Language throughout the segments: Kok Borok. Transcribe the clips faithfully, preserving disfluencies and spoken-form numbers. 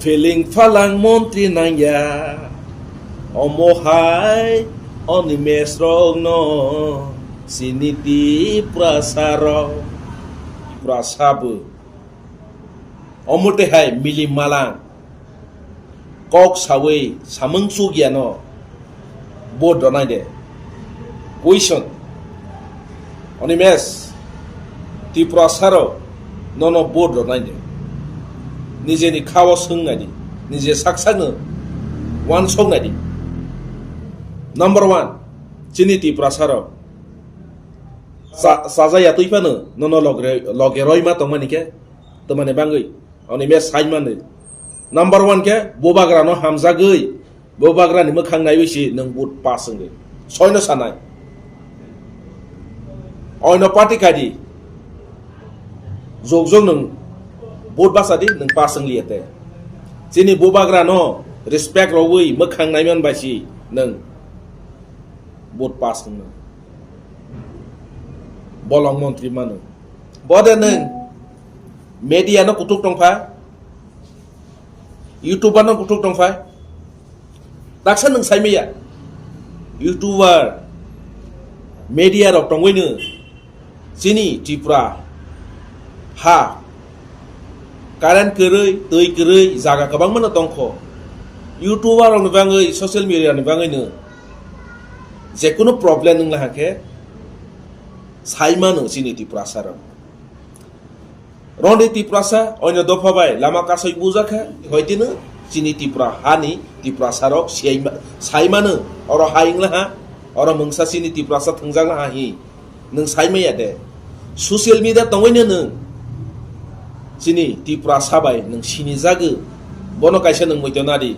Feeling phalang montri nangya, omo hai Animesh rokno chini Tiprasa rok. Tiprasa bo omo tei hai mili malang kok sawi samung chukya no vote rwnai de. Question. Animesh, Tiprasa rok nono vote rwnai de. Nijeni khao swngnai di. Nije sak sakno wansoknai di. Number one, chini Tiprasa rok. Cha-, chajaya twi phano nono logre-, loge roima tongmani khe, twmani bangwi. Animesh saimani. Number one khe bubagrano hamjagwi, bubagrani mwkhang naiwi si nwng vote pass wngwi. Soino sanai. Oino party kadi. Jok jok nwng vote basa di, nwng pass wngliya te. Chini bubagrano respect rogwi mwkhang naiman bai si nwng vote pass wngno. Bolong montri mano. Bode nwng media no kutuk tongpha, YouTuber no kutuk tongpha. Taksa nwng saimaya. YouTuber, media rok tongwino chini Tripura ha current kwrwi, twi kwrwi, jaga kwbangma no tongkho. YouTuber rokni bangwi, social media ni bangwino jekunu problem wngla hakhe saimano chini Tiprasa rok. Roni Tiprasa oino dopha bai lama kasoi bujakha, hoitino chini Tipra hani Tiprasa rok siyaima-, saimano, oro hai wngla ha, oro mungsa chini Tiprasa thwngjak la ha hi, nwng saimaya de. Social media tongwino nwng chini Tiprasa bai nwng sinijagwi, bono kaisa nwng muitonadi.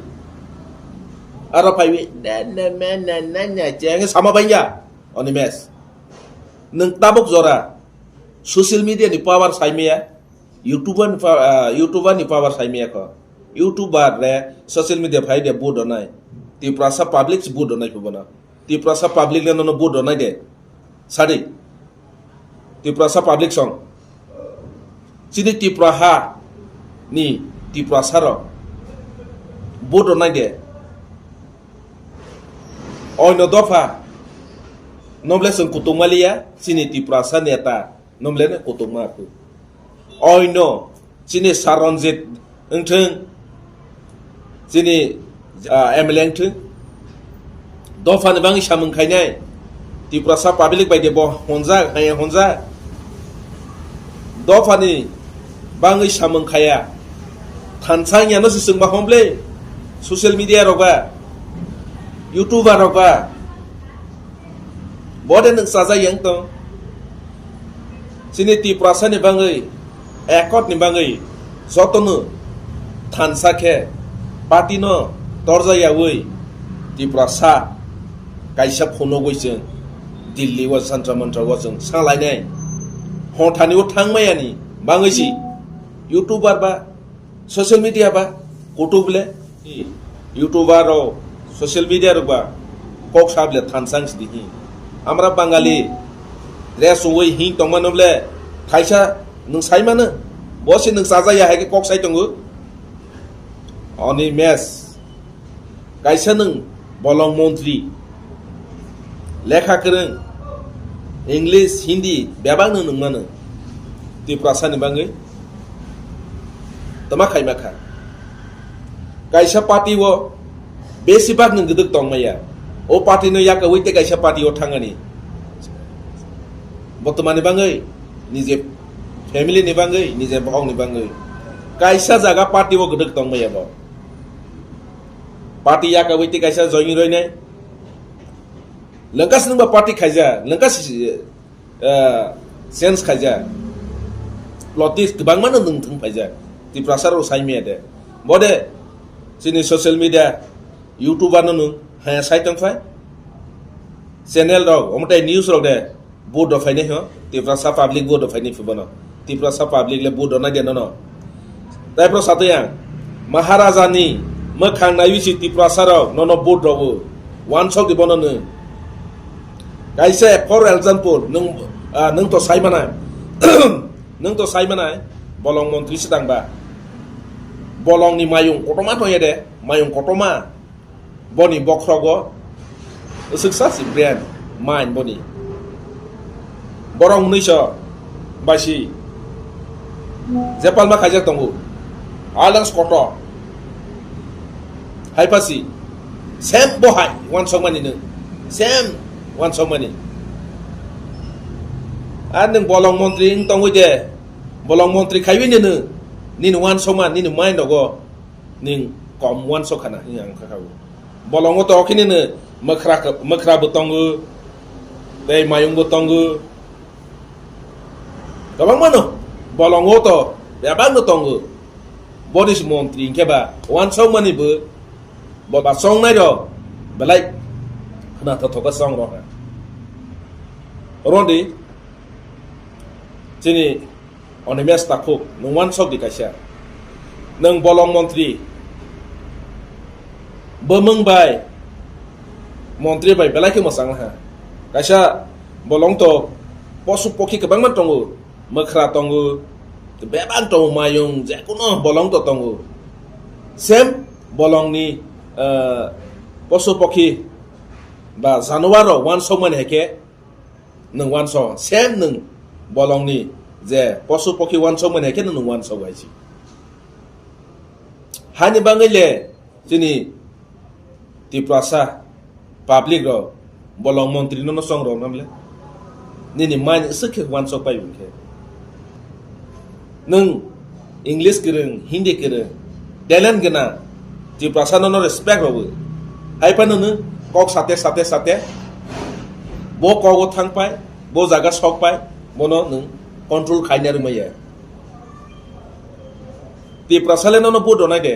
Aro phaiwi, "Na, na, ma, na, na, na," chengwi sama bangya, Animesh. Nwng tabuk jora social media ni power saimaya, YouTuber ni pa-, ah, YouTuber ni power saimaya kho. YouTuber re social media phai de vote donai. Tiprasa public si vote donai phubono. Tiprasa public le nono vote donai de. Sadi. Tiprasa public song. Chini Tipra ha ni Tiprasa rok vote donai de. Oino dopha. Nomle song kutung maliya, chini Tiprasa neta. Nomlene kutung ma phu. Oino, chini Saranjit wngthung, chini, ah, M L A wngthung. Dophani bangwi samung khainai. Tiprasa public bai de bo honjak, haya honjak. Dophani bangwi samung khaya. Thansa wngya no se chwngba homble. Social media rok ba. YouTuber rok ba. Bode nwng chajak yang tong. Chini Tiprasa ni bangwi, ekot ni bangwi, jotono thansa khe party no torja yawi Tiprasa kaisa phunugwi chwng Delhi o Jantar Mantar o chwng sanglainai. Hothani o thangmayani bangwi si YouTuber ba social media ba kutuk le, YouTuber rok, social media rok ba kok sab le thansang sidi hi. Amra Bangali dress uwi hing tongmano ble thaisa nwng sai mano. Bo se nwng chaja ya hai khe kok sai tongo. Oni mes kaisa nwng bolong montri, lekha kwrwng, English, Hindi bebak nwng nwng mano. Tiprasa ni bangwi tama khai ma kha. Kaisa party o besi bak nwng gwdwk tong maya. O party no yakawi tei kaisa party o thangani. Botomani bangwi, nije family ni bangwi, nije bohok ni bangwi. Kaisa jaga party o gwdwk tong maya bo. Party yakawi tei kaisa join roinai. Lengka sinungba party khaija, lengka si, ah, change khaijak. Politics kwbangma no nwng thung phaijak. Tiprasa rok sai maya de. Bode chini social media, YouTuber no nwng haya sai tong phai. Channel rok, omo tai news rok de. Vote rok phainai ho. Tiprasa public vote rok phainai phi bono. Tiprasa public le vote rok nai de nono. Tai pro sato yang, Maharaja ni mwkhang naiwi si Tiprasa rok nono vote rogo. Wansok di bono nwng. Kaisa for example, nwng, ah, nwng to sai manai. Nwng to sai manai, bolong montri se tangba. Bolongni mayung kotorma tongya de, mayung kotorma. Boni bokhrogo swksa si brain, mind boni. Borok hwnwi so bai si jepalma khaijak tongo. Along kotor. Hai pasi. Same bo hai wansokmani nwng. Same wansokmani. Ar nwng bolong montri wng tongwi de. Bolong montri khaiwi nini, nini wansokma, nini mind rogo ning kom wansok khana hwnwi ang kha kha o. Bolongo to khe nini mwkhra, mwkhra bo tongo, tei mayung bo tongo. Kwbangma no bolongo to bebak no tongo. Boni se montri hwnkhe ba wansokmani bo, bo ba chongnai rok belai khna thothoka chong rok. Rodi chini Onimes takhuk, nwng wansok di kaisa. Nwng bolong montri. Bwmwng bai, montri bai belai khe mwchang ha. Kaisa bolong to posu pokhi kwbangma tongo, mwkhra tongo, bebak tongo, mayung, jekuno bolong to tongo. Same bolongni, eh, posu pokhi ba januar rok wansokmani hai khe, nwng wansok, same nwng bolongni je posu pokhi wansokmani hai khe nwng wansok hai si. Hani bangwi le chini Tiprasa public rok bolong montri no no chong rok nam le. Nini mind swk khe wansok pai hwn khe. Nwng English kwrwng, Hindi kwrwng, talent gwnang, Tiprasa no no respect rw. Hai phano nwng kok sate sate sate bo kogo thang pai, bo jaga sok pai, bono nwng control khaina rwmaya. Tiprasa le no no vote rwnai de.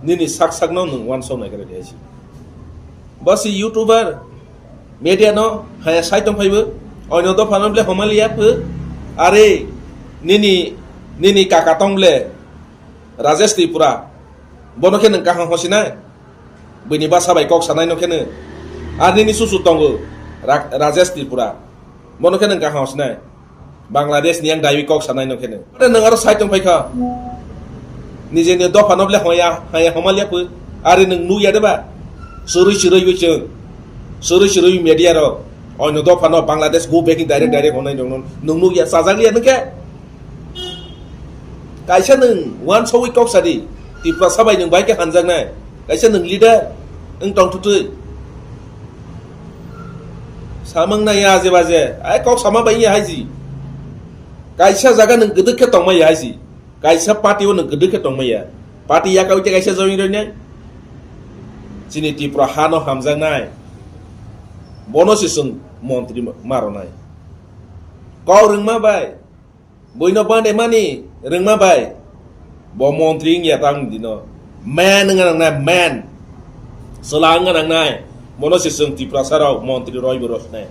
Nini sak sak no nwng wansok nai khe rw de si. Bo si YouTuber, media no haya sai tong phaibo, oino dopha no ble homaliya pho, are nini, nini kaka tong ble Rajesh Tripura, bono khe nwng kaham hosinai, bini basa bai kok sanai no khe no, ar nini susu tongo Ra-, Rajesh Tripura, bono khe nwng kaham hosinai. Bangladesh ni yang daiwi kok sanai no kheno. Ore nwng aro sai tong phaikha. Nije ni dopha no ble hoya, haya homalia phu. Are nwng nukya de ba? Suri suri wi chwng. Suri suri wi media rok. Oino dopha no Bangladesh go back in direct direct honai nwng, nwng nukya, chajak liya nwng khe. Kaisa nwng wansogwi kok sadi. Tiprasa bai nwng bai khe hanjaknai. Kaisa nwng leader wng tong thutwi. Samang na ya je baje. Ai kok sama bai ya haji. Kaisa jaga nwng gdwk khe tongma ya haji. Kaisa party o nwng gdwk khe tongma ya. Party ya kawi te kaisa join roi nai. Chini Tripura ha no hamjaknai. Bono se chwng montri ma-, ma rwnai. Kok rwngma bai. Buino bande mani rwngma bai. Bo montri wngya tang dino. Man wngna nangnai, man. Chwla wngna nangnai. Bono se chwng Tiprasa rok montri roi bo rosnai.